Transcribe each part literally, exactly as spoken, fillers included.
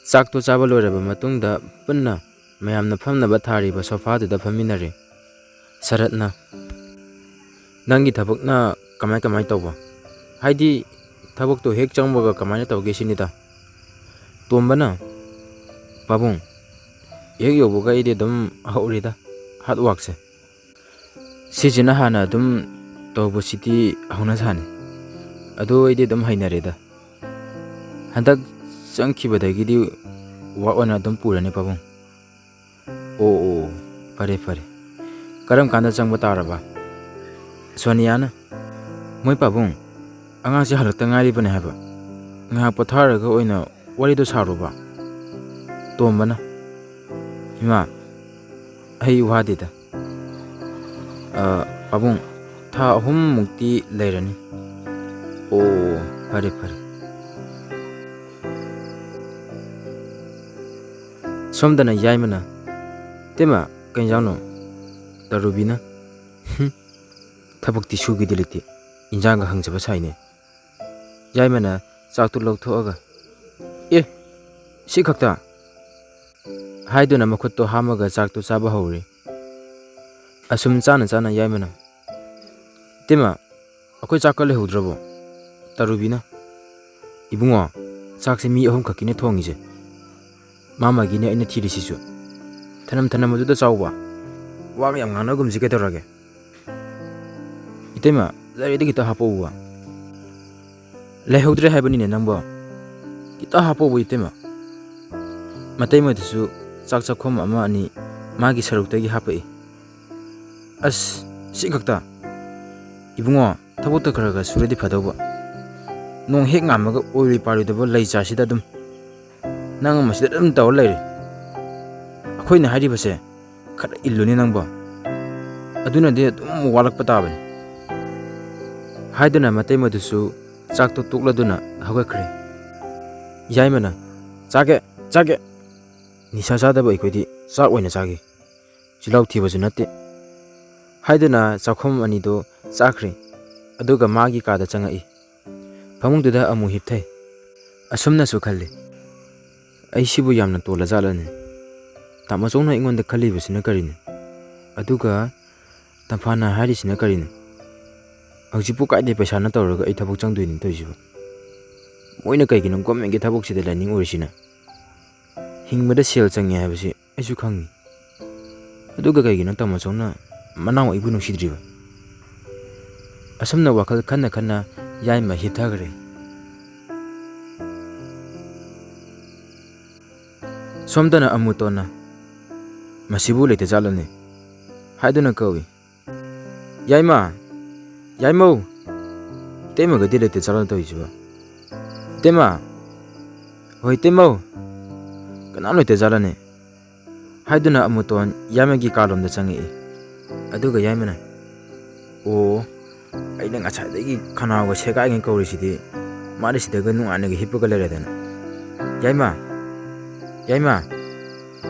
ꯆꯥꯛꯇꯨ ꯆꯥꯕ ꯂꯣꯏꯔꯕ ꯃꯇꯨꯡꯗ ꯄꯨꯟꯅ ꯃꯌꯥꯝꯅ ꯐꯝꯅꯕ ꯊꯥꯔꯤꯕ ꯁꯣꯐꯥꯗꯨꯗ ꯐꯝꯃꯤꯟꯅꯔꯦ꯫ ꯁꯔꯠꯅ, "ꯅꯪꯒꯤ ꯊꯕꯛꯅ ꯀꯃꯥꯏ ꯀꯃꯥꯏ ꯇꯧꯕ? ꯍꯥꯏꯗꯤ ꯊꯕꯛꯇꯣ ꯍꯦꯛ ꯆꯪꯕꯒ ꯀꯃꯥꯏꯅ ꯇꯧꯒꯦ ꯁꯤꯅꯤꯗ?" ꯇꯣꯝꯕꯅ, "ꯄꯥꯕꯨꯡ, ꯍꯦꯛ ꯌꯧꯕꯒ ꯑꯩꯗꯤ ꯑꯗꯨꯝ ꯍꯧꯔꯦꯗ ꯍꯥꯔꯠ ꯋꯥꯔꯛꯁꯦ꯫ ꯁꯤꯁꯤꯅ ꯍꯥꯟꯅ ꯑꯗꯨꯝ ꯇꯧꯕꯁꯤꯗꯤ ꯍꯧꯅ ꯁꯥꯅꯤ꯫ ꯑꯗꯨ ꯑꯩꯗꯤ ꯑꯗꯨꯝ ꯍꯩꯅꯔꯦꯗ꯫ ꯍꯟꯗꯛ ꯆꯪꯈꯤꯕꯗꯒꯤꯗꯤ ꯋꯥꯔꯛ ꯑꯣꯏꯅ ꯑꯗꯨꯝ ꯄꯨꯔꯅꯤ ꯄꯥꯕꯨꯡ꯫" "ꯑꯣ, ꯑꯣ, ꯐꯔꯦ, ꯐꯔꯦ꯫ ꯀꯔꯝ ꯀꯥꯟꯗ ꯆꯪꯕ ꯇꯥꯔꯕ?" ꯁꯣꯅꯤꯌꯥꯅ, "ꯃꯣꯏ ꯄꯥꯕꯨꯡ, ꯑꯉꯥꯡꯁꯦ ꯍꯜꯂꯛꯇ ꯉꯥꯏꯔꯤꯕꯅꯦ ꯍꯥꯏꯕ꯫ ꯉꯥꯏꯍꯥꯛ ꯄꯣꯊꯥꯔꯒ ꯑꯣꯏꯅ ꯋꯥꯔꯤꯗꯣ ꯁꯥꯔꯨꯕ꯫" ꯇꯣꯝꯕꯅ, "ꯏꯃꯥ, ꯑꯩ ꯋꯥꯗꯦꯗ꯫ ꯑ, ꯄꯥꯕꯨꯡ, ꯊꯥ ꯑꯍꯨꯝꯃꯨꯛꯇꯤ ꯂꯩꯔꯅꯤ꯫" "ꯑꯣ, ꯐꯔꯦ, ꯐꯔꯦ꯫" ꯁꯣꯝꯗꯅ ꯌꯥꯏꯃꯅ, "ꯏꯇꯩꯃ, ꯀꯩ ꯏꯟꯖꯥꯡꯅꯣ?" ꯇꯔꯨꯕꯤꯅ, "ꯍꯨꯝ, ꯊꯕꯛꯇꯤ ꯁꯨꯒꯦꯗꯤ ꯂꯩꯇꯦ, ꯏꯟꯖꯥꯡꯒ ꯍꯪꯖꯕ ꯁꯥꯏꯅꯦ꯫" ꯌꯥꯏꯃꯅ ꯆꯥꯛꯇꯨ ꯂꯧꯊꯣꯛꯑꯒ, "ꯑꯦ, ꯁꯤ ꯈꯛꯇ?" ꯍꯥꯏꯗꯨꯅ ꯃꯈꯨꯠꯇꯣ ꯍꯥꯝꯃꯒ ꯆꯥꯛꯇꯨ ꯆꯥꯕ ꯍꯧꯔꯦ꯫ ꯑꯁꯨꯝ ꯆꯥꯅ ꯆꯥꯅ ꯌꯥꯏꯃꯅ, "ꯏꯇꯩꯃ, ꯑꯩꯈꯣꯏ ꯆꯥꯛꯀ ꯂꯩꯍꯧꯗ꯭ꯔꯕꯣ?" ꯇꯔꯨꯕꯤꯅ, "ꯏꯕꯨꯡꯉꯣ, ꯆꯥꯛꯁꯦ ꯃꯤ ꯑꯍꯨꯝ ꯈꯛꯀꯤꯅꯦ ꯊꯣꯡꯉꯤꯁꯦ꯫ ꯃꯥ ꯃꯥꯒꯤꯅꯦ ꯑꯩꯅ ꯊꯤꯔꯤꯁꯤꯁꯨ꯫ ꯊꯅꯝ ꯊꯅꯝ ꯑꯗꯨꯗ ꯆꯥꯎꯕ꯫ ꯋꯥꯒ ꯌꯥꯝ ꯉꯥꯡꯅꯒꯨꯝꯁꯤ ꯀꯩꯗꯧꯔꯒꯦ?" "ꯏꯇꯩꯃ, ꯂꯩꯔꯗꯤ ꯈꯤꯇ ꯍꯥꯞꯄꯛꯎꯕ꯫" "ꯂꯩꯍꯧꯗ꯭ꯔꯦ ꯍꯥꯏꯕꯅꯤꯅꯦ ꯅꯪꯕꯣ꯫ ꯈꯤꯇ ꯍꯥꯞꯄꯛꯎꯕ ꯏꯇꯩꯃ꯫" ꯃꯇꯩꯃꯗꯨꯁꯨ ꯆꯥꯛ ꯆꯥꯛꯈꯣꯝ ꯑꯃ ꯑꯅꯤ ꯃꯥꯒꯤ ꯁꯔꯨꯛꯇꯒꯤ ꯍꯥꯞꯄꯛꯏ꯫ "ꯑꯁ, ꯁꯤ ꯈꯛꯇ? ꯏꯕꯨꯡꯉꯣ, ꯊꯕꯛꯇ ꯈꯔ ꯈꯔ ꯁꯨꯔꯗꯤ ꯐꯗꯧꯕ꯫ ꯅꯣꯡ ꯍꯦꯛ ꯉꯥꯝꯃꯒ ꯑꯣꯏꯔꯣꯏ ꯄꯥꯔꯣꯏꯗꯕ ꯂꯩ ꯆꯥꯔꯁꯤꯗ ꯑꯗꯨꯝ꯫ ꯅꯪ ꯃꯁꯤꯗ ꯑꯗꯨꯝ ꯇꯧꯔ ꯂꯩꯔꯦ꯫ ꯑꯩꯈꯣꯏꯅ ꯍꯥꯏꯔꯤꯕꯁꯦ ꯈꯔ ꯏꯜꯂꯨꯅꯦ ꯅꯪꯕꯣ꯫ ꯑꯗꯨꯅꯗꯤ ꯑꯗꯨꯝ ꯋꯥꯠꯂꯛꯄ ꯇꯥꯕꯅꯤ꯫" ꯍꯥꯏꯗꯨꯅ ꯃꯇꯩꯃꯗꯨꯁꯨ ꯆꯥꯛꯇꯨ ꯇꯣꯛꯂꯗꯨꯅ ꯍꯧꯒꯠꯈ꯭ꯔꯦ꯫ ꯌꯥꯏꯃꯅ, "ꯆꯥꯒꯦ, ꯆꯥꯒꯦ꯫ ꯅꯤꯁꯥ ꯆꯥꯗꯕ ꯑꯩꯈꯣꯏꯗꯤ ꯆꯥꯛ ꯑꯣꯏꯅ ꯆꯥꯒꯦ꯫ ꯆꯤꯜꯍꯥꯎ ꯊꯤꯕꯁꯨ ꯅꯠꯇꯦ꯫" ꯍꯥꯏꯗꯨꯅ ꯆꯥꯛꯈꯨꯝ ꯑꯅꯤꯗꯨ ꯆꯥꯈ꯭ꯔꯦ꯫ ꯑꯗꯨꯒ ꯃꯥꯒꯤ ꯀꯥꯗ ꯆꯪꯉꯛꯏ꯫ ꯐꯃꯨꯡꯗꯨꯗ ꯑꯃꯨꯛ ꯍꯤꯞꯊꯩ꯫ ꯑꯁꯨꯝꯅꯁꯨ ꯈꯜꯂꯤ, ꯑꯩꯁꯤꯕꯨ ꯌꯥꯝꯅ ꯇꯣꯜꯂꯖꯥꯠꯂꯅꯦ? ꯇꯥꯃꯣꯆꯧꯅ ꯑꯩꯉꯣꯟꯗ ꯈꯜꯂꯤꯕꯁꯤꯅ ꯀꯔꯤꯅꯣ? ꯑꯗꯨꯒ ꯇꯝꯐꯥꯅ ꯍꯥꯏꯔꯤꯁꯤꯅ ꯀꯔꯤꯅꯣ? ꯍꯧꯖꯤꯛꯄꯨ ꯀꯥꯏꯗꯩ ꯄꯩꯁꯥꯅ ꯇꯧꯔꯒ ꯑꯩ ꯊꯕꯛ ꯆꯪꯗꯣꯏꯅꯣ ꯇꯧꯔꯤꯁꯤꯕꯣ? ꯃꯣꯏꯅ ꯀꯩꯒꯤꯅꯣ ꯒꯣꯔꯃꯦꯟꯒꯤ ꯊꯕꯛꯁꯤꯗ ꯂꯩꯅꯤꯡꯉꯨꯔꯤꯁꯤꯅ? ꯍꯤꯡꯕꯗ ꯁꯦꯜ ꯆꯪꯉꯦ ꯍꯥꯏꯕꯁꯤ ꯑꯩꯁꯨ ꯈꯪꯉꯤ꯫ ꯑꯗꯨꯒ ꯀꯩꯒꯤꯅꯣ ꯇꯥꯃꯣꯆꯧꯅ ꯃꯅꯥꯎ ꯑꯩꯕꯨ ꯅꯨꯡꯁꯤꯗ꯭ꯔꯤꯕ? ꯑꯁꯨꯝꯅ ꯋꯥꯈꯜ ꯈꯟꯅ ꯈꯟꯅ ꯌꯥꯏꯃ ꯍꯤꯞꯊꯈ꯭ꯔꯦ꯫ ꯁꯣꯝꯗꯅ ꯑꯃꯨꯇꯣꯟꯅ "ꯃꯁꯤꯕꯨ ꯂꯩꯇꯖꯥꯠꯂꯅꯦ?" ꯍꯥꯏꯗꯨꯅ ꯀꯧꯏ꯫ "ꯌꯥꯏꯃ! ꯌꯥꯏꯃꯧ!" ꯏꯇꯩꯃꯒꯗꯤ ꯂꯩꯇꯖꯥꯠꯂ ꯇꯧꯔꯤꯁꯤꯕꯣ? "ꯏꯇꯩꯃ! ꯍꯣꯏ, ꯏꯇꯩꯃꯧ! ꯀꯅꯥꯝ ꯂꯩꯇꯖꯥꯠꯂꯅꯦ?" ꯍꯥꯏꯗꯨꯅ ꯑꯃꯨꯇꯣꯟ ꯌꯥꯏꯃꯒꯤ ꯀꯥꯂꯣꯝꯗ ꯆꯪꯉꯛꯏ꯫ ꯑꯗꯨꯒ ꯌꯥꯏꯃꯅ, "ꯑꯣ, ꯑꯩꯅ ꯉꯁꯥꯏꯗꯒꯤ ꯈꯅꯥꯎꯒ ꯁꯦꯒꯥꯏꯒꯩ ꯀꯧꯔꯤꯁꯤꯗꯤ, ꯃꯥꯗꯤ ꯁꯤꯗꯒ ꯅꯨꯡꯉꯥꯏꯅꯒ ꯍꯤꯞꯄꯒ ꯂꯩꯔꯦꯗꯅ꯫ ꯌꯥꯏꯃ! ꯌꯥꯏꯃ!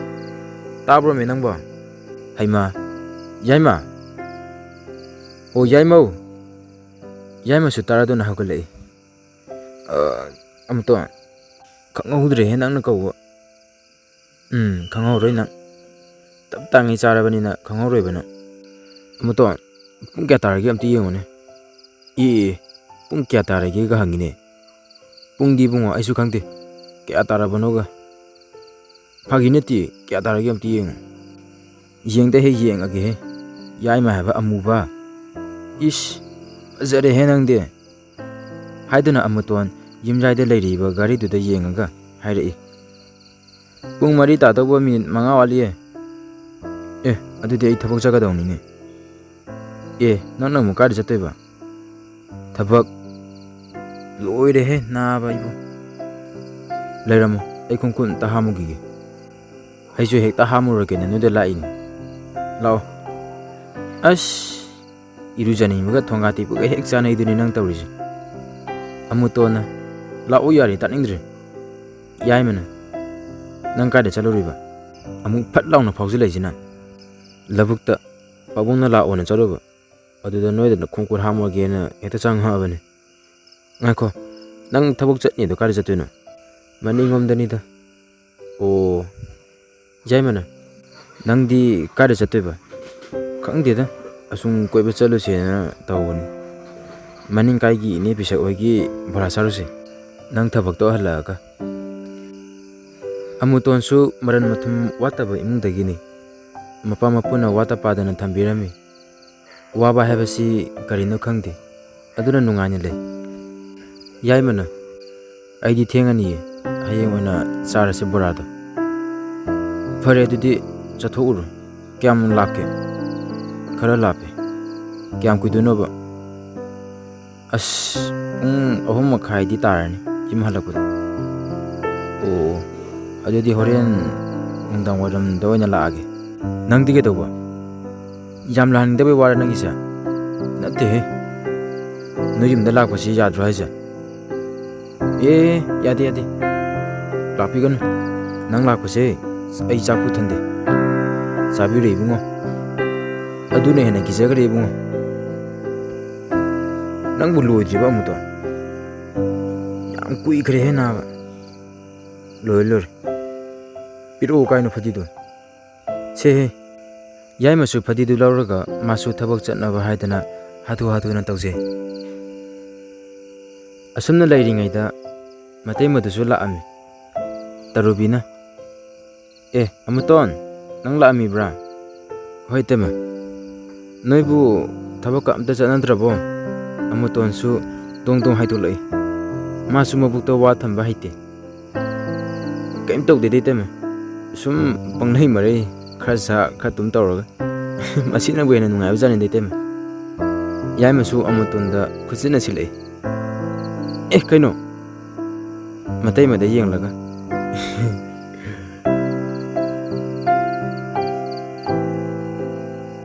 ꯇꯥꯕ꯭ꯔꯣꯃꯤ ꯅꯪꯕꯣ? ꯍꯩꯃꯥ! ꯌꯥꯏꯃ! ꯑꯣ, ꯌꯥꯏꯃꯧ!" ꯌꯥꯏꯃꯁꯨ ꯇꯥꯔꯗꯨꯅ ꯍꯧꯒꯠꯂꯛꯏ꯫ "ꯑ, ꯑꯃꯨꯇꯣꯟ, ꯈꯪꯍꯧꯗ꯭ꯔꯦꯍꯦ ꯅꯪꯅ ꯀꯧꯕ꯫ ꯎꯝ, ꯈꯪꯍꯧꯔꯣꯏ ꯅꯪ꯫ ꯇꯞ ꯇꯥꯉꯩ ꯆꯥꯔꯕꯅꯤꯅ ꯈꯪꯍꯧꯔꯣꯏꯕ ꯅꯪ꯫ ꯑꯃꯨꯇꯣꯟ, ꯄꯨꯡ ꯀꯌꯥ ꯇꯥꯔꯒꯦ ꯑꯝꯇ ꯌꯦꯡꯉꯨꯅꯦ꯫" "ꯑꯦ, ꯑꯦ, ꯄꯨꯡ ꯀꯌꯥ ꯇꯥꯔꯒꯦꯒ ꯍꯪꯉꯤꯅꯦ꯫ ꯄꯨꯡꯗꯤ ꯏꯕꯨꯡꯉꯣ ꯑꯩꯁꯨ ꯈꯪꯗꯦ꯫ ꯀꯌꯥ ꯇꯥꯔꯕꯅꯣꯒ꯫ ꯐꯥꯒꯤ ꯅꯠꯇꯦ, ꯀꯌꯥ ꯇꯥꯔꯒꯦ ꯑꯝꯇ ꯌꯦꯡꯉꯨ꯫" "ꯌꯦꯡꯗ ꯍꯦꯛ ꯌꯦꯡꯉꯒꯦꯍꯦ꯫ ꯌꯥꯏꯃ ꯍꯥꯏꯕ ꯑꯃꯨꯕ꯫ ꯏꯁ, ꯐꯖꯔꯦꯍꯦ ꯅꯪꯗꯤ꯫" ꯍꯥꯏꯗꯨꯅ ꯑꯃꯨꯇꯣꯟ ꯌꯨꯝꯌꯥꯏꯗ ꯂꯩꯔꯤꯕ ꯘꯔꯤꯗꯨꯗ ꯌꯦꯡꯉꯒ ꯍꯥꯏꯔꯛꯏ꯫ "ꯄꯨꯡ ꯃꯔꯤ ꯇꯥꯗꯧꯕ ꯃꯤꯅꯤꯠ ꯃꯉꯥ ꯋꯥꯠꯂꯤꯌꯦ꯫ ꯑꯦ, ꯑꯗꯨꯗꯤ ꯑꯩ ꯊꯕꯛ ꯆꯠꯀꯗꯧꯅꯤꯅꯦ꯫" "ꯑꯦ, ꯅꯪꯅ ꯑꯃꯨꯛ ꯀꯥꯏꯗ ꯆꯠꯇꯣꯏꯕ?" "ꯊꯕꯛ ꯂꯣꯏꯔꯦꯍꯦ ꯅꯥꯕ ꯏꯕꯣ꯫ ꯂꯩꯔꯝꯃꯣ, ꯑꯩ ꯈꯣꯡꯈꯨꯠ ꯑꯝꯇ ꯍꯥꯝꯃꯨꯈꯤꯒꯦ꯫" "ꯑꯩꯁꯨ ꯍꯦꯛꯇ ꯍꯥꯝꯃꯨꯔꯒꯦꯅ ꯅꯣꯏꯗ ꯂꯥꯛꯏꯅꯤ꯫ ꯂꯥꯛꯑꯣ꯫" ꯑꯁ, ꯏꯔꯨꯖꯅꯤꯡꯕꯒ ꯊꯣꯡꯒꯥ ꯇꯦꯛꯄꯒ ꯍꯦꯛ ꯆꯥꯅꯩꯗꯨꯅꯤ ꯅꯪ ꯇꯧꯔꯤꯁꯦ꯫ ꯑꯃꯨꯇꯣꯟꯅ, "ꯂꯥꯛꯑꯣ ꯌꯥꯔꯦ, ꯇꯥꯅꯤꯡꯗ꯭ꯔꯦ꯫" ꯌꯥꯏꯃꯅ, "ꯅꯪ ꯀꯥꯏꯗ ꯆꯠꯂꯨꯔꯤꯕ? ꯑꯃꯨꯛ ꯐꯠ ꯂꯥꯎꯅ ꯐꯥꯎꯖꯤꯜꯂꯛꯏꯁꯤꯅ?" "ꯂꯧꯕꯨꯛꯇ ꯄꯥꯕꯨꯡꯅ ꯂꯥꯛꯑꯣꯅ ꯆꯠꯂꯨꯕ꯫ ꯑꯗꯨꯗ ꯅꯣꯏꯗ ꯈꯣꯡꯀꯨꯠ ꯍꯥꯝꯃꯨꯔꯒꯦꯅ ꯍꯦꯛꯇ ꯆꯪꯉꯛꯑꯕꯅꯤ꯫" "ꯉꯥꯏꯈꯣ, ꯅꯪ ꯊꯕꯛ ꯆꯠꯅꯤꯗꯣ ꯀꯥꯏꯗ ꯆꯠꯇꯣꯏꯅꯣ?" "ꯃꯅꯤꯡꯂꯣꯝꯗꯅꯤꯗ꯫ ꯑꯣ, ꯌꯥꯏꯃꯅ, ꯅꯪꯗꯤ ꯀꯥꯏꯗ ꯆꯠꯇꯣꯏꯕ? ꯈꯪꯗꯦꯗ, ꯑꯁꯨꯝ ꯀꯣꯏꯕ ꯆꯠꯂꯨꯁꯦꯅ ꯇꯧꯕꯅꯤ꯫ ꯃꯅꯤꯡꯀꯥꯏꯒꯤ ꯏꯅꯦ ꯄꯤꯁꯛ ꯍꯣꯏꯒꯤ ꯕꯣꯔꯥ ꯆꯥꯔꯨꯁꯦ, ꯅꯪ ꯊꯕꯛꯇꯣ ꯍꯜꯂꯛꯑꯒ꯫ ꯑꯃꯨꯇꯣꯟꯁꯨ ꯃꯔꯟ ꯃꯊꯨꯝ ꯋꯥꯠꯇꯕ ꯏꯃꯨꯡꯗꯒꯤꯅꯤ꯫ ꯃꯄꯥ ꯃꯄꯨꯅ ꯋꯥꯠꯇ ꯄꯥꯗꯅ ꯊꯝꯕꯤꯔꯝꯃꯤ꯫ ꯋꯥꯕ ꯍꯥꯏꯕꯁꯤ ꯀꯔꯤꯅꯣ ꯈꯪꯗꯦ, ꯑꯗꯨꯅ ꯅꯨꯡꯉꯥꯏꯅ ꯂꯩ꯫ ꯌꯥꯏꯃꯅ, ꯑꯩꯗꯤ ꯊꯦꯡꯉꯅꯤꯌꯦ, ꯍꯌꯦꯡ ꯑꯣꯏꯅ ꯆꯥꯔꯁꯤ ꯕꯣꯔꯥꯗꯣ꯫ ꯐꯔꯦ, ꯑꯗꯨꯗꯤ ꯆꯠꯊꯣꯛꯎꯔꯣ꯫ ꯀꯌꯥꯝ ꯂꯥꯞꯀꯦ? ꯈꯔ ꯂꯥꯞꯄꯦ꯫ ꯀꯌꯥꯝ ꯀꯨꯏꯗꯣꯏꯅꯣꯕ? ꯑꯁ, ꯄꯨꯡ ꯑꯍꯨꯝ ꯃꯈꯥꯏꯗꯤ ꯇꯥꯔꯅꯤ ꯌꯨꯝ ꯍꯜꯂꯛꯄꯗ꯫ ꯑꯣ, ꯑꯗꯨꯗꯤ ꯍꯣꯔꯦꯟ ꯅꯨꯡꯗꯥꯡ ꯋꯥꯏꯔꯝꯗ ꯑꯣꯏꯅ ꯂꯥꯛꯑꯒꯦ꯫ ꯅꯪꯗꯤ ꯀꯩꯗꯧꯕ? ꯌꯥꯝ ꯂꯥꯛꯅꯤꯡꯗꯕꯩ ꯋꯥꯔ ꯅꯪꯒꯤꯁꯦ? ꯅꯠꯇꯦꯍꯦ, ꯅꯣꯏ ꯌꯨꯝꯗ ꯂꯥꯛꯄꯁꯤ ꯌꯥꯗ꯭ꯔꯣ ꯍꯥꯏꯁꯦ? ꯑꯦ, ꯌꯥꯗꯦ, ꯌꯥꯗꯦ, ꯂꯥꯛꯄꯤꯒꯅꯨ꯫ ꯅꯪ ꯂꯥꯛꯄꯁꯦ ꯑꯩ ꯆꯥꯛ ꯄꯨꯛ ꯊꯟꯗꯦ꯫ ꯆꯥꯕꯤꯔꯣ ꯏꯕꯨꯡꯉꯣ꯫ ꯑꯗꯨꯅ ꯍꯦꯟꯅ ꯀꯤꯖꯈ꯭ꯔꯦ ꯏꯕꯨꯡꯉꯣ꯫ ꯅꯪꯕꯨ ꯂꯣꯏꯗ꯭ꯔꯤꯕ ꯑꯃꯨꯛꯇꯣ? ꯌꯥꯝ ꯀꯨꯏꯈ꯭ꯔꯦꯍꯦ ꯅꯥꯕ꯫ ꯂꯣꯏꯔꯦ, ꯂꯣꯏꯔꯦ꯫ ꯄꯤꯔꯛꯑꯣ, ꯀꯥꯏꯅꯣ ꯐꯗꯤꯗꯣ? ꯁꯦꯍꯦ꯫ ꯌꯥꯏꯃꯁꯨ ꯐꯗꯤꯗꯨ ꯂꯧꯔꯒ ꯃꯥꯁꯨ ꯊꯕꯛ ꯆꯠꯅꯕ ꯍꯥꯏꯗꯅ ꯍꯥꯊꯨ ꯍꯥꯊꯨꯅ ꯇꯧꯖꯩ꯫ ꯑꯁꯨꯝꯅ ꯂꯩꯔꯤꯉꯩꯗ ꯃꯇꯩꯃꯗꯨꯁꯨ ꯂꯥꯛꯑꯝꯃꯤ꯫ ꯇꯔꯨꯕꯤꯅ, "ꯑꯦ, ꯑꯃꯨꯇꯣꯟ, ꯅꯪ ꯂꯥꯛꯑꯝꯃꯤꯕ꯭ꯔꯥ?" "ꯍꯣꯏ, ꯏꯇꯩꯃ꯫ ꯅꯣꯏꯕꯨ ꯊꯕꯛꯀ ꯑꯝꯇ ꯆꯠꯅꯗ꯭ꯔꯕꯣ?" ꯑꯃꯨꯇꯣꯟꯁꯨ ꯗꯣꯡ ꯗꯣꯡ ꯍꯥꯏꯗꯣꯛꯂꯛꯏ꯫ ꯃꯥꯁꯨ ꯃꯕꯨꯛꯇ ꯋꯥ ꯊꯝꯕ ꯍꯩꯇꯦ꯫ "ꯀꯩꯝ ꯇꯧꯗꯦꯗ, ꯏꯇꯩꯃ꯫ ꯁꯨꯝ ꯄꯪꯂꯩ ꯃꯔꯩ, ꯈꯔ ꯆꯥ, ꯈꯔ ꯇꯨꯝ ꯇꯧꯔꯒ꯫ ꯃꯁꯤꯅꯕꯨ ꯍꯦꯟꯅ ꯅꯨꯡꯉꯥꯏꯕ ꯖꯥꯠꯅꯤꯗ, ꯏꯇꯩꯃ꯫" ꯌꯥꯏꯃꯁꯨ ꯑꯃꯨꯇꯣꯟꯗ ꯈꯨꯠꯁꯤꯟꯅ ꯁꯤꯜꯂꯛꯏ꯫ "ꯑꯦ, ꯀꯩꯅꯣ?" ꯃꯇꯩꯃꯗ ꯌꯦꯡꯂꯒ,